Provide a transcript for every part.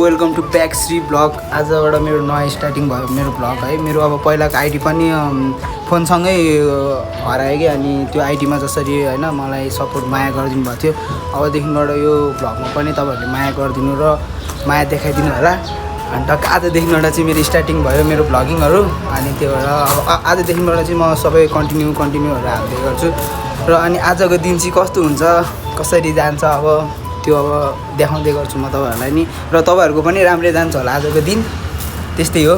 Welcome to back Shri blog. आजबाट मेरो नयाँ स्टार्टिङ भयो मेरो ब्लग है। मेरो अब पहिलाको आइडी पनि फोनसँगै हरायो कि, अनि त्यो आइडीमा जसरी होइन मलाई सपोर्ट माया गरिदिनु भएको थियो, अबदेखिबाट यो ब्लगमा पनि तपाईँहरूले माया गरिदिनु र माया देखाइदिनु होला। अनि टक्क आजदेखिबाट चाहिँ मेरो स्टार्टिङ भयो मेरो भ्लगिङहरू। अनि त्यो भएर अब आजदेखिबाट चाहिँ म सबै कन्टिन्यूहरू हाल्दै गर्छु। र अनि आजको दिन चाहिँ कस्तो हुन्छ कसरी जान्छ अब त्यो अब देखाउँदै गर्छु म तपाईँहरूलाई नि, र तपाईँहरूको पनि राम्रै जान्छ होला आजको दिन। त्यस्तै हो।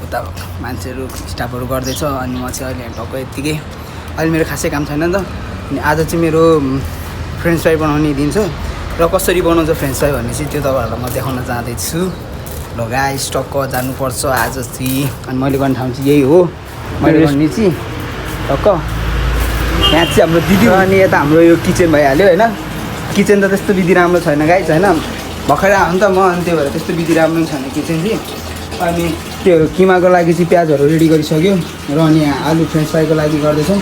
उता मान्छेहरू स्टाफहरू गर्दैछ, अनि म चाहिँ अहिले टक्क यत्तिकै, अहिले मेरो खासै काम छैन नि त। अनि आज चाहिँ मेरो फ्रेन्च फ्राई बनाउने दिन छ, र कसरी बनाउँछ फ्रेन्च फ्राई भन्ने चाहिँ त्यो तपाईँहरूलाई म देखाउन जाँदैछु। ल गाइस टक्क जानुपर्छ आज चाहिँ। अनि मैले गर्ने ठाउँ चाहिँ यही हो, मैले गर्ने चाहिँ टक्क यहाँ चाहिँ हाम्रो दिदी, अनि यता हाम्रो यो किचन भइहाल्यो होइन। किचन त त्यस्तो विधि राम्रो छैन गाइस होइन, भर्खरै आयो नि त म, अनि त्यही भएर त्यस्तो विधि राम्रो छैन किचन चाहिँ। अनि त्यो किमाको लागि चाहिँ प्याजहरू रेडी गरिसक्यो, र अनि यहाँ आलु फ्रेन्च फ्राईको लागि गर्दैछौँ।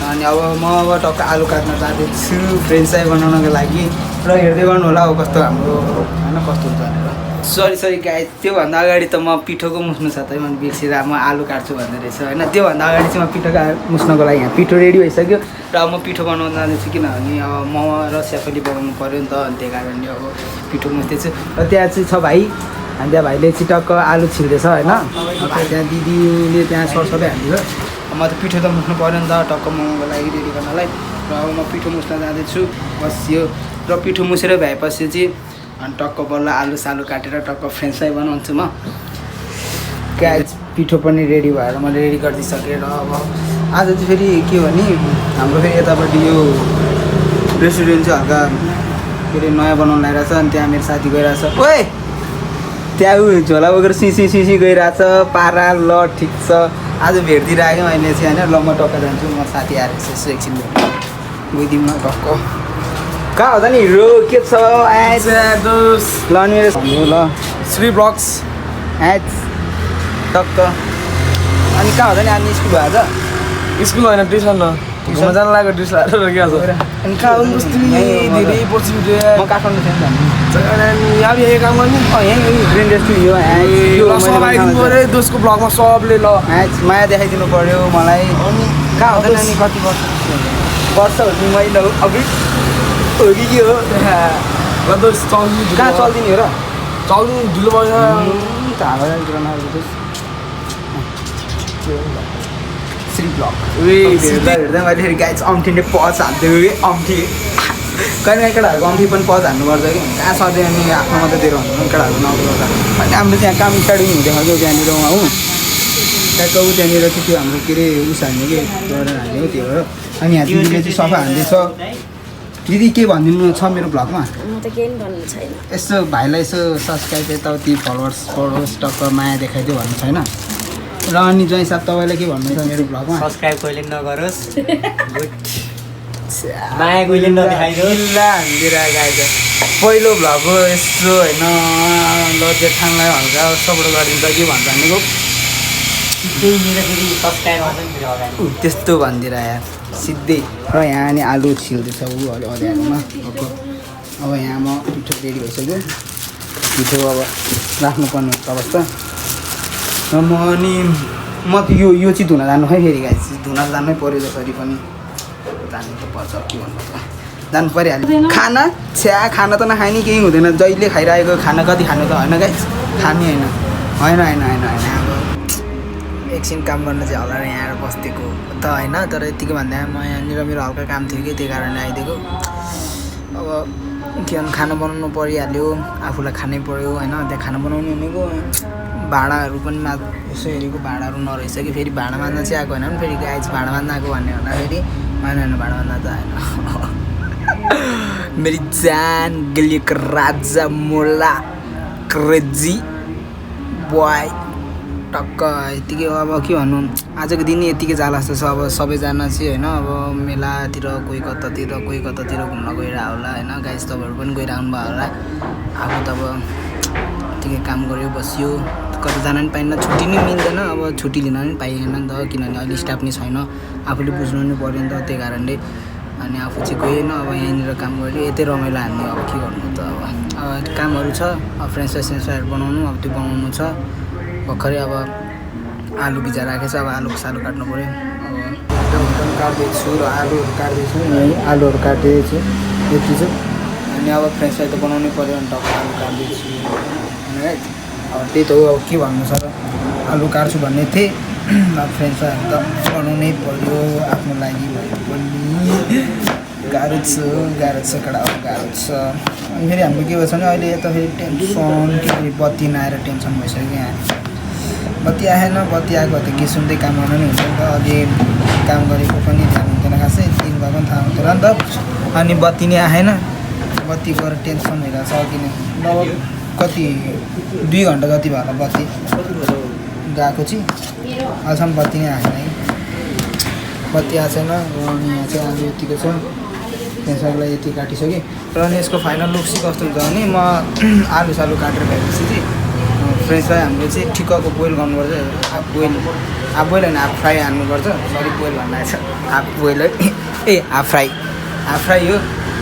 अनि अब म टक्क आलु काट्न जाँदैछु फ्रेन्च फ्राई बनाउनको लागि, र हेर्दै गर्नु होला अब कस्तो हाम्रो होइन कस्तो हुन्छ भनेर। सरी गाइस, त्योभन्दा अगाडि त म पिठोको मुस्नु छ त, मैले बिर्सेर म आलु काट्छु भन्ने रहेछ होइन। त्योभन्दा अगाडि चाहिँ म पिठोको मुस्नको लागि यहाँ पिठो रेडी भइसक्यो, र अब म पिठो बनाउन जाँदैछु, किनभने अब म र स्याफली बनाउनु पऱ्यो नि त। अनि त्यही कारणले अब पिठो मुस्दैछु। र त्यहाँ चाहिँ छ भाइ, अनि त्यहाँ भाइले चाहिँ टक्क आलु छिल्दैछ होइन। त्यहाँ दिदीले त्यहाँ सरसबै हालिदियो। म त पिठो त मुस्नु पऱ्यो नि त टक्क मोमोको लागि रेडी गर्नलाई। र अब म पिठो मुस्न जाँदैछु बस यो। र पिठो मुसेर भएपछि चाहिँ अनि टक्क बल्ल आलु सालु काटेर टक्क फ्रेन्च फ्राई बनाउँछु म। गाइस पिठो पनि रेडी भएर मैले रेडी गरिदिइसकेँ। र अब आज चाहिँ फेरि के भने हाम्रो फेरि यतापट्टि यो रेस्टुरेन्ट चाहिँ हल्का फेरि नयाँ बनाउनु लागिरहेछ। अनि त्यहाँ मेरो साथी गइरहेछ, ओए त्यहाँ झोला बोकेर सिसी गइरहेछ पारा। ल ठिक छ, आज भेट्दिएर आयो अहिले चाहिँ होइन। ल म टक्क जान्छु, म साथी आएर यसो एकछिन गइदिउँ न टक्क। कहाँ हो त नि हिरो, के छ ल मेरो ल श्री ब्लग्स एच टक्क। अनि कहाँ हो त नि आज स्कुल भयो त? स्कुल होइन ट्युसन घुम्न जानु लाग्यो ड्रेस लगाएर के छ। अनि कहाँ हो धेरै पछि म काठमाडौँ थिएँ नि अब यही काम गर्ने यहीँ ग्रिन रेस्टुरेन्ट पऱ्यो दोस्को ब्लगमा सबले ल माया देखाइदिनु पऱ्यो मलाई। अनि कहाँ हो त नानी, कति वर्ष हो नि मैले अघि हो कि के हो कहाँ चल्दिने हो र? चल्नु ढिलो भएछ श्री ब्लग हेर्दा मैले फेरि गाई चाहिँ अम्ठीले पच हाल्थ्यो कि अम्ठी कहिले केटाहरूको अम्ठी पनि पच हाल्नुपर्छ कि कहाँ सधैँ। अनि आफ्नो मात्रै दिएर भन्नु केटाहरूको नगर्दा। अनि हाम्रो त्यहाँ काम स्टार्टिङ हुँदैन क्या त्यहाँनिर उहाँ ट्याक्क त्यहाँनिर चाहिँ त्यो हाम्रो के अरे उस हाल्ने कि गरेर हाल्ने हो त्यो हो। अनि यहाँ दिदीले चाहिँ सफा हाल्दैछ। दिदी के भनिदिनु छ मेरो ब्लगमा? म त केही पनि भन्नु छैन। यसो भाइलाई यसो सब्सक्राइब यताउति फलोवर्स टक्क माया देखाइदियो भन्नु छैन? र अनि जय साहब तपाईँलाई के भन्नु छ मेरो ब्लगमा? सब्सक्राइब कहिले नगरोस्, माया कहिले नदेखाइदियोस्। हामीतिर गाइज पहिलो भ्लग हो यसो होइन, ल जेठानलाई हल्का सपोर्ट गरिदिन्छ कि भन्छ भनेको त्यहीँनिर फेरि सब्सक्राइब गर्छ नि फेरि अगाडि त्यस्तो भनिदिएर यार सिधै। र यहाँ अनि आलु छिल्दैछ ऊ अँध्यारोमा। अब यहाँ म पिठो रेडी भइसक्यो, पिठो अब राख्नुपर्ने अवस्था। र म अनि म त यो चाहिँ धुन जानु है फेरि गाइस, धुन जानै पऱ्यो जसरी पनि जानु त पर्छ, के भन्नु त जानु परिहाल्यो। खाना खाना त नखाने केही हुँदैन, जहिले खाइरहेको खाना कति खानु त होइन गाइस, खाने होइन अब एकछिन काम गर्न चाहिँ होला यहाँ आएर बस्दिएको त होइन। तर यतिकै भन्दा म यहाँनिर मेरो हल्का काम थियो कि त्यही कारणले आइदिएको। अब के भन्नु खाना बनाउनु परिहाल्यो, आफूलाई खानै पऱ्यो होइन। त्यहाँ खाना बनाउनु भनेको भाँडाहरू पनि यसो हेरेको भाँडाहरू नरहेछ कि, फेरि भाँडा माझ्न चाहिँ आएको होइन भने फेरि गाइज भाँडा माझ्न आएको भन्ने भन्दाखेरि होइन भाँडा माझ्न त आएन। मेरी जान गलिएको राजा मोला क्रेजी बोय टक्क यतिकै। अब के भन्नु आजको दिन यतिकै जाला जस्तो छ। अब सबैजना चाहिँ होइन अब मेलातिर कोही कतातिर घुम्न गइरह होला होइन। गाइस तपाईँहरू पनि गइरहनु भयो होला। आफू त अब यतिकै काम गऱ्यो बस्यो, कतै जान पनि पाइन्न, छुट्टी नै मिल्दैन। अब छुट्टी लिन पनि पाइएन नि त, किनभने अहिले स्टाफ नै छैन, आफूले बुझ्नु नि पऱ्यो नि त। त्यही कारणले अनि आफू चाहिँ गएन अब यहीँनिर काम गऱ्यो यतै रमाइलो हान्ने अब के गर्नु त अब कामहरू छ अब फ्रेन्च फ्राइज बनाउनु अब त्यो बनाउनु छ भर्खरै अब आलु भिजा राखेको छ अब आलु सालु काट्नु पऱ्यो अब एकदम काट्दैछु र आलुहरू काट्दैछु यहीँ आलुहरू काट्दैछु यति चाहिँ अनि अब फ्रेन्च फ्राइज त बनाउनै पऱ्यो अनि टक्क आलु काट्दैछु होइन है अब त्यही त हो अब के भन्नु छ र आलु काट्छु भन्ने थिएँ अब फ्रेन्च फ्राइज त बनाउनै पऱ्यो आफ्नो लागि भयो पनि गाह्रो छ कडा गाह्रो छ अनि फेरि हाम्रो के भएछ भने अहिले यता फेरि टेन्सन के फेरि बत्ती नआएर टेन्सन भइसक्यो यहाँ बत्ती आएन बत्ती आएको त गीत सुन्दै काम गर्नु नि हुन्छ नि त अलि काम गरेको पनि ध्यान हुँदैन खासै दिन भएको पनि थाहा हुँदैन नि त अनि बत्ती नै आएन बत्ती गएर टेन्सन भइरहेको छ किनकि लगभग कति 2 घन्टा जति भयो होला बत्ती गएको चाहिँ अहिलेसम्म बत्ती नै आएन है बत्ती आएको छैन अनि यहाँ चाहिँ आज यतिको छ त्यसलाई यति काटिसकेँ र अनि यसको फाइनल लुक चाहिँ कस्तो हुन्छ भने म आलु सालु काटेर भएपछि चाहिँ फ्रेन्च फ्राई हामीले चाहिँ ठिक्कको बोइल गर्नुपर्छ हाफ बोइल होइन हाफ फ्राई हान्नुपर्छ सरी बोइल भन्नु आएछ हाफ बोइल है ए हाफ फ्राई हो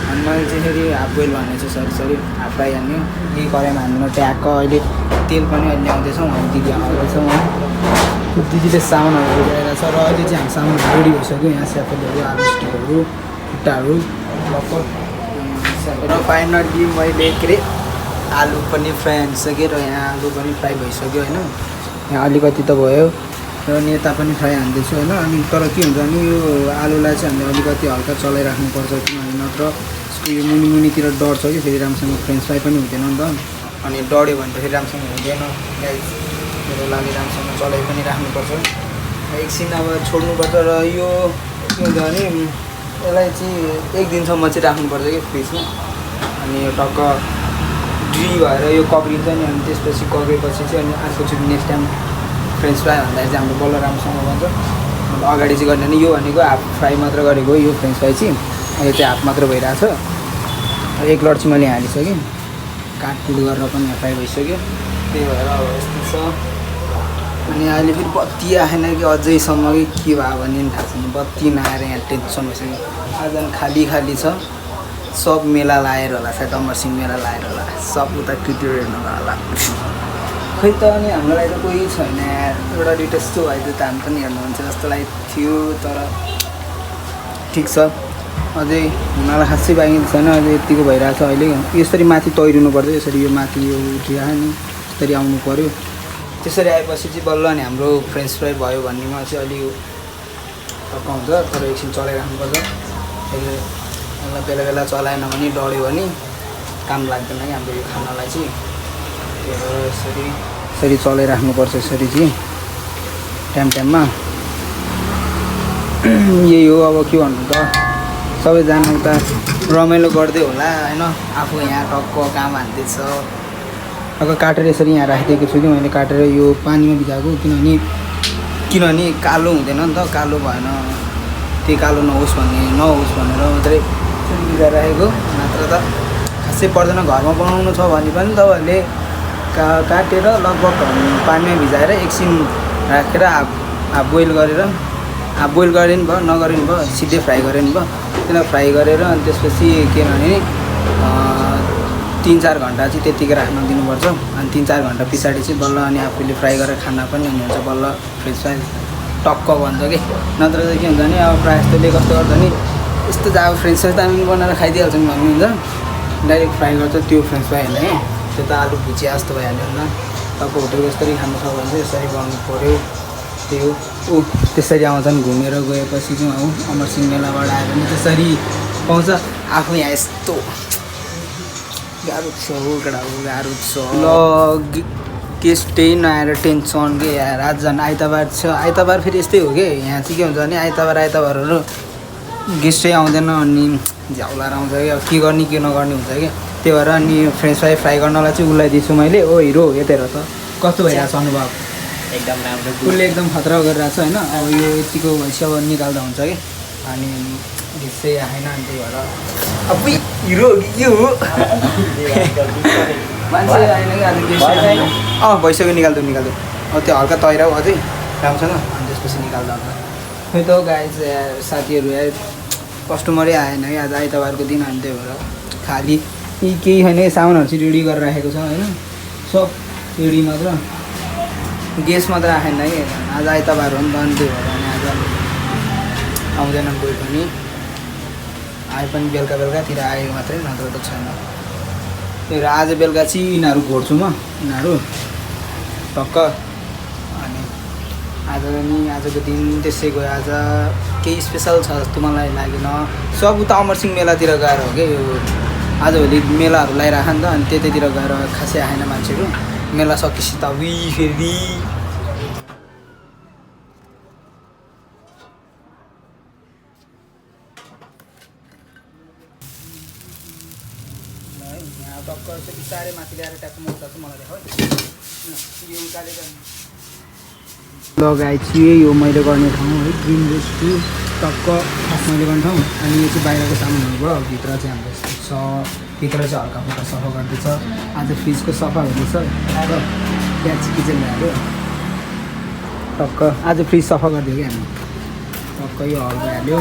अनि मैले चाहिँ फेरि हाफ बोइल भन्ने चाहिँ सरी हाफ फ्राई हान्यो यही कराईमा हान्नु ट्याक्क अहिले तेल पनि अहिले ल्याउँदैछौँ हामी दिदी आउँदैछौँ दिदीले सामानहरू ल्याएर छ र अहिले चाहिँ हामी सामान रेडी भइसक्यो यहाँ स्याफलहरू आलु स्टिकहरू खुट्टाहरू र फाइनली मैले के अरे आलु पनि फ्राई हानिसकेँ र यहाँ आलु पनि फ्राई भइसक्यो होइन यहाँ अलिकति त भयो र यता पनि फ्राई हान्दैछु होइन अनि तर के हुन्छ भने यो आलुलाई चाहिँ हामीले अलिकति हल्का चलाइराख्नुपर्छ किनभने नत्र यसको यो मुनितिर डढ्छ कि फेरि राम्रोसँग फ्रेन्च फ्राई पनि हुँदैन नि त अनि डढ्यो भने त फेरि राम्रोसँग हुँदैन मेरो लागि राम्रोसँग चलाइ पनि राख्नुपर्छ एकछिन अब छोड्नुपर्छ र यो के हुन्छ भने यसलाई चाहिँ 1 दिनसम्म चाहिँ राख्नुपर्छ कि फ्रिजमा अनि यो टक्क ड्री भएर यो कक्रिन्छ नि अनि त्यसपछि कक्रेपछि चाहिँ अनि अर्कोचोटि नेक्स्ट टाइम फ्रेन्च फ्राई भन्दाखेरि चाहिँ हाम्रो बल्ल राम्रोसँग बन्छ अन्त अगाडि चाहिँ गर्ने यो भनेको हाफ फ्राई मात्र गरेको यो फ्रेन्च फ्राई चाहिँ अहिले चाहिँ हाफ मात्र भइरहेछ 1 लट चाहिँ मैले हालिसकेँ काटकुट गरेर पनि फ्राई भइसक्यो त्यही भएर अब यस्तो छ अनि अहिले फेरि बत्ती आएन कि अझैसम्म कि के भयो भने नि थाहा छैन बत्ती नआएर यहाँ टेन्सन भइसक्यो आज खाली छ सब मेला लाएर होला सायद अमरसिंह मेला लाएर होला सब उता ट्विटर हेर्नु होला खै त अनि हाम्रो लागि त कोही छैन एउटा दुइटा जस्तो भए त हामी पनि हेर्नुहुन्छ जस्तो लागेको थियो तर ठिक छ अझै हुनलाई खासै बाँकी छैन अझै यतिको भइरहेछ अहिले यसरी माथि तैरिनु पर्छ यसरी यो माथि यो उठिरह नि यसरी आउनु पऱ्यो त्यसरी आएपछि चाहिँ बल्ल अनि हाम्रो फ्रेन्च फ्राई भयो भन्नेमा चाहिँ अलिक टक्क हुन्छ तर एकछिन चलाइराख्नुपर्छ यसलाई बेला चलाएन भने डढ्यो भने काम लाग्दैन कि हाम्रो यो खानालाई चाहिँ यसरी चलाइराख्नुपर्छ यसरी चाहिँ टाइममा यही हो अब के भन्नु त सबैजना उता रमाइलो गर्दै होला होइन आफू यहाँ टक्क काम हान्दैछ अब काटेर यसरी यहाँ राखिदिएको छु कि मैले काटेर यो पानीमा भिजाएको किनभने कालो हुँदैन नि त कालो भएन त्यही कालो नहोस् भनेर मात्रै भिजाएर राखेको नत्र त खासै पर्दैन घरमा बनाउनु छ भने पनि तपाईँहरूले काटेर लगभग पानीमा भिजाएर एकछिन राखेर हाफ बोइल गरेर हाफ बोइल गरे नि भयो नगरे नि भयो सिधै फ्राई गरे नि भयो त्यसलाई फ्राई गरेर अनि त्यसपछि के भने 3-4 घन्टा चाहिँ त्यतिकै राख्न दिनुपर्छ अनि 3-4 घन्टा पछाडि चाहिँ बल्ल अनि आफूले फ्राई गरेर खाना पनि हुन्छ बल्ल फ्रेन्च फ्राई टक्क भन्छ कि नत्र चाहिँ के हुन्छ भने अब प्रायः जस्तोले कस्तो गर्छ नि यस्तो त अब फ्रेन्च फ्राइज त हामी बनाएर खाइदिइहाल्छौँ भन्नुहुन्छ डाइरेक्ट फ्राई गर्छ त्यो फ्रेन्च फ्राईहरूलाई त्यो त आलु भुजिया जस्तो भइहाल्यो नि तपाईँ होटल जसरी खानु छ भने चाहिँ यसरी गर्नु पऱ्यो त्यो त्यसरी आउँछन् घुमेर गएपछि चाहिँ अमरसिंह मेलाबाट आयो भने त्यसरी पाउँछ आफू यहाँ यस्तो गाह्रो छ गाह्रो छ ल गेस्टै नआएर टेन्सन के यार आज झन् आइतबार छ आइतबार फेरि यस्तै हो कि यहाँ चाहिँ के हुन्छ भने आइतबारहरू गेस्टै आउँदैन अनि झ्याउलाएर आउँछ कि अब के गर्ने के नगर्ने हुन्छ कि त्यही भएर अनि फ्रेन्च फ्राई गर्नलाई चाहिँ उसलाई दिन्छु मैले ओ हिरो यतै त कस्तो भइरहेको छ अनुभव एकदम राम्रो उसले एकदम खतरा गरिरहेको छ होइन अब यो यतिको भएपछि अब निकाल्दा हुन्छ कि अनि त्यसै आएन अनि त्यही भएर अब हिरो के हो मान्छे आएन कि अनि भइसक्यो निकाल्दो अब त्यो हल्का तैराउ अझै राम्रोसँग अनि त्यसपछि निकाल्दा हुन्छ खै त गाई साथीहरू कस्टमरै आएन है आज आइतबारको दिन अनि त्यही भएर खालि केही छैन सामानहरू चाहिँ रेडी गरेर राखेको छ होइन सब रेडी मात्र ग्यास मात्र आएन है आज आइतबार हो नि त अनि त्यही भएर अनि आज आउँदैन कोही पनि आए पनि बेलुका बेलुकातिर आयो मात्रै नत्र त छैन त्यही भएर आज बेलुका चाहिँ यिनीहरू घोड्छु म यिनीहरू टक्क अनि आज नि आजको दिन त्यसै गयो आज केही स्पेसल छ जस्तो मलाई लागेन सब उता अमरसिंह मेलातिर गएर हो क्या यो आजभोलि मेलाहरू लगाइराख नि त अनि त्यतैतिर गएर खासै आएन मान्छेहरू मेला सकेपछि त फेरि यहाँ टक्क यसो बिस्तारै माथि ल्याएर ट्याक्क म उता चाहिँ मलाई देखाऊ यो उकालेर लगाइ चाहिँ यही हो मैले गर्ने ठाउँ है ग्रिन रोज टु टक्क खास मैले गर्ने ठाउँ अनि यो चाहिँ बाहिरको सामानहरू भयो भित्र चाहिँ हाम्रो छ भित्र चाहिँ हल्का फुल्का सफा गर्दैछ आज फ्रिजको सफा हुँदैछ र प्याज किचन ल्याएर टक्क आज फ्रिज सफा गरिदियो क्या हामी टक्क यो हल भइहाल्यो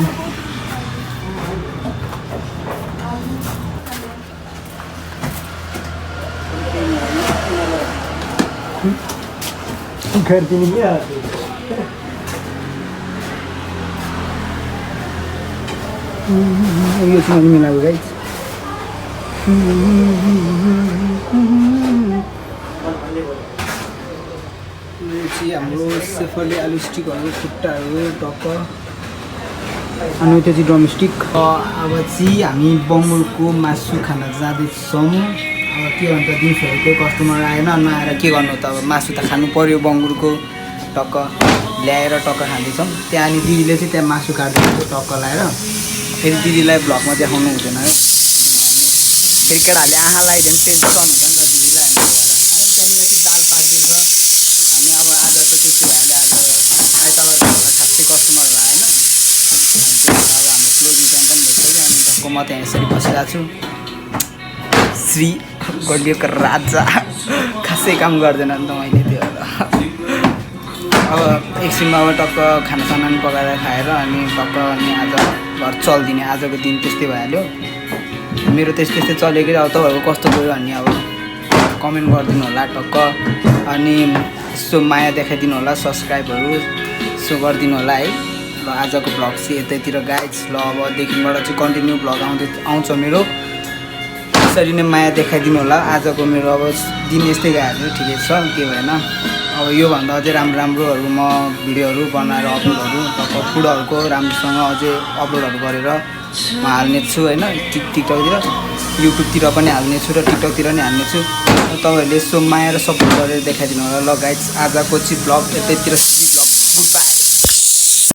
गरिदिनु क्या यो चाहिँ मैले मिलाएको गाइस यो चाहिँ हाम्रो सेफरले आलु स्टिकहरू खुट्टाहरू टक्क अनि त्यो चाहिँ ड्रमस्टिक अब चाहिँ हामी बङ्गुरको मासु खान जाँदैछौँ अब के भन्छ दिउँसोहरू कोही कस्टमर आएन नआएर के गर्नु त अब मासु त खानु पऱ्यो बङ्गुरको टक्क ल्याएर टक्क खाँदैछौँ त्यहाँ अनि दिदीले चाहिँ त्यहाँ मासु काट्दैछ टक्क लाएर फेरि दिदीलाई भ्लगमा देखाउनु हुँदैन है फेरि केटाहरूले आँखा लगाइदियो भने टेन्सन हुन्छ नि त दिदीलाई अनि त्यहाँनिर चाहिँ दाल पाक्दैछ हामी अब आज त त्यस्तो भइहाल्यो आज आइतबार खासै कस्टमरहरू आएन अनि अब हाम्रो क्लोजिङ टाइम पनि भइसक्यो अनि टक्क म त्यहाँ यसरी बसिरहेको छु श्री गलिएको राजा खासै काम गर्दैन नि त मैले त्यो अब एकछिनमा अब टक्क खानासाना पनि पकाएर खाएर अनि टक्क अनि आज घर चलिदिने आजको दिन त्यस्तै भइहाल्यो मेरो त्यस्तै चलेको अब तपाईँहरूको कस्तो गयो अनि अब कमेन्ट गरिदिनु होला टक्क अनि यसो माया देखाइदिनु होला सब्सक्राइबहरू यसो गरिदिनु होला है ल आजको भ्लग चाहिँ यतैतिर गाइज ल अबदेखिबाट चाहिँ कन्टिन्यू भ्लग आउँछ मेरो यसरी नै माया देखाइदिनु होला आजको मेरो अब दिन यस्तै गइहाल्यो ठिकै छ के भएन अब योभन्दा अझै राम्रो राम्रोहरू म भिडियोहरू बनाएर अपलोडहरू टक्क फुडहरूको राम्रोसँग अझै अपलोडहरू गरेर म हाल्ने छु होइन टिकटकतिर युट्युबतिर पनि हाल्ने छु र टिकटकतिर पनि हाल्ने छु तपाईँहरूले यसो माया र सपोर्ट गरेर देखाइदिनु होला ल गाइज आजको चाहिँ भ्लग यतैतिर